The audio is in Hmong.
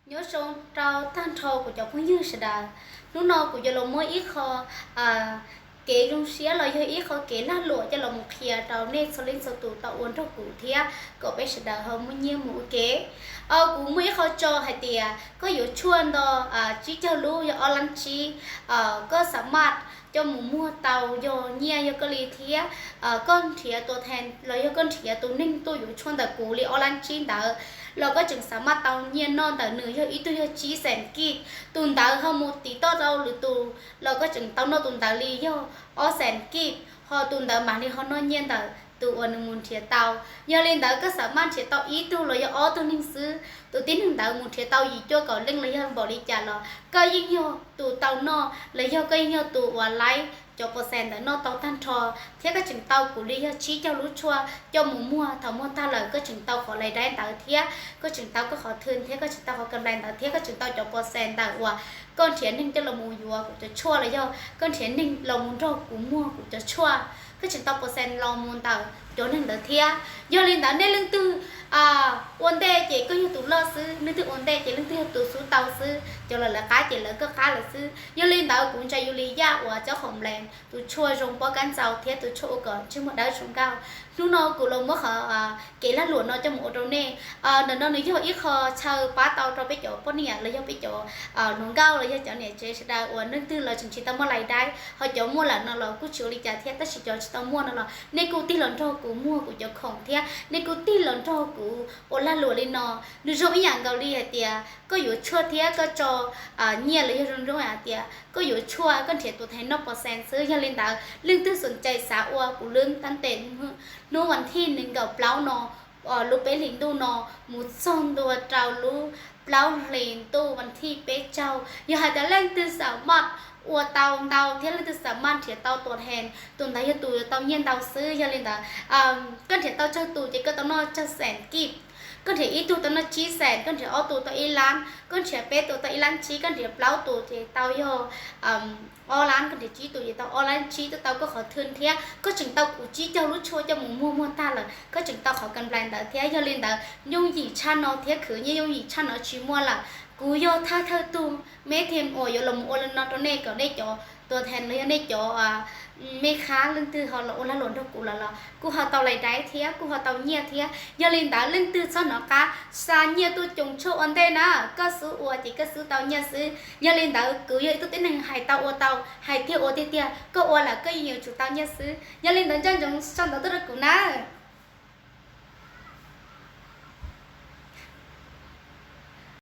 Nyob zoo rau tag nrho kuv cov phooj ywg sawv daws. Hnub no kuv yuav los muab ib qho kev zoo siab los yog ib qho kev lag luam coj los mus qhia rau nej txhua leej txhua tus tau ua nrog kuv thiab kom peb sawv daws ho muaj nyiaj mus ua ke. Kuv muaj ib qho tso hais tias koj yuav tshuaj nto tsib caug lub yog ob lab tsib, koj xam maj coj mus muag tau yog nyiaj yog koj li thiab. Koj nrhiav tua thees los yog koj nrhiav tus neeg tuaj yuav tshuaj ntawm kuv li ob lab tsib ntawd los koj tseem xam maj tau nyiaj noj ntawm nws yog ib tug yog tsib xees kib. Tus ntawd ho mus tiv toj rau lwm tus los koj tseem tau noj tus ntawd li yog ob xees kib, ho tus ntawd mam li ho noj nyiaj ntawm tus uas nws mus nrhiav tau. Yog li ntawd koj xam maj nrhiav tau ib tug los yog ob tug neeg xwb, tus tib neeg ntawd mus nrhiav tau yim cuaj kaum leej los yog npaum li cas los koj yeej yog tus tau noj los yog koj yeej yog tus uas laib cov pos xes ntawd noj tau tag nrho, thiab koj tseem tau kuv li yog tsib caug lub tshuaj coj mus muag, thaum muag tag lawm koj tseem tau qhov lais daib ntawd thiab koj tseem tau koj qhov thw thiab koj tseem tau qhov kam nplais ntawd thiab koj tseem tau cov pos xes ntawm uas koj nrhiav neeg coj los mus yuav kuv cov tshuaj los yog koj nrhiav neeg los mus nrog kuv muag kuv cov tshuaj, koj tseem tau pos xes los mus ntawm cov neeg ntawd thiab. Yog li ntawd nej leej twg ua ntej ces koj yog tus loj xwb, leej twg ua ntej ces leej twg yog tus xub tau xwb, cov lawv lawv qab ces lawv koj qab lawm xwb. Yog li ntawd kuv ntshai yus li yaj uas cov qhov nplais, tus tshuaj zoo pob kab ntxaus thiab tus tshuaj ua kom ntsej muag dawb zoo nkauj. Hnub no kuv los muab qhov kev lag luam no coj mus ua rau nej. Ntawm no nws yog ib qho chaw pab tau rau peb cov poj niam los yog peb cov hluas nkauj los yog cov niam tsev sawv daws uas leej twg los tseem tsis tau muaj lais daib, ho cov muaj lawm no los kuj tsis ua li cas thiab, tab sis cov tsis tau muaj no los nej kuj tig los nrog kuv muag kuv cov khoom thiab nej kuj tig los nrog kuv ua lag luam li no. Nws zoo ib yam nkaus li hais tias koj yuav tshuaj thiab koj tso nyiaj los yog zoo zoo hais tias koj yuav tshuaj koj nrhiav tus thees noj pos xes xwb. Yog li ntawd leej twg xom cai xav ua kuv lub tab tes hnub vas thij nees nkaum plaub no, lub peb hlis ntuj no mus txog ntua rau lub plaub hlis ntuj vas thij peb caug, yog hais tias leej twg xam maj ua tau ntau thiab leej twg xam maj nrhiav tau tus thees, tus ntawd yog tus yuav tau nyiaj ntau xwb. Yog li ntawd koj nrhiav tau tsawg tus ces koj tau noj tsawg xees kib. Koj nrhiav ib tug tau noj tsib xees, koj nrhiav ob tus tau ib lab, koj nrhiav peb tus tau ib lab tsib, koj nrhiav plaub tus ces tau yog ob lab, koj nrhiav tsib tus ces tau ob lab tsib, twb tau koj qhov thw thiab koj tseem tau kuv tsib caug lub tshuaj coj mus muag, muag tag lawm koj tseem tau qhov kam nplais ntawd thiab. Yog li ntawd yooj yim tshaj no thiab khwv nyiaj yooj yim tshaj no tsis muaj lawm. Kuv yog thawj thawj tug meb them uas yuav los mus ua li no rau nej kom nej cov tua thees los yog nej cov mej khab leej twg ho los ua lag luam nrog kuv lawm los kuj ho tau lais daib thiab kuj ho tau nyiaj thiab. Yog li ntawd leej twg txhob hnov qab xa nyiaj tuaj coos tshuaj ua ntej na, koj xub ua ces koj xub tau nyiaj xwb. Yog li ntawd kuv yog ib tug tib neeg hais tau ua tau, hais tiag ua tiag tiag, koj ua lawm koj yeej yuav tsum tau nyiaj xwb. Yog li ntawd nco ntsoov sau ntawv tuaj rau kuv na.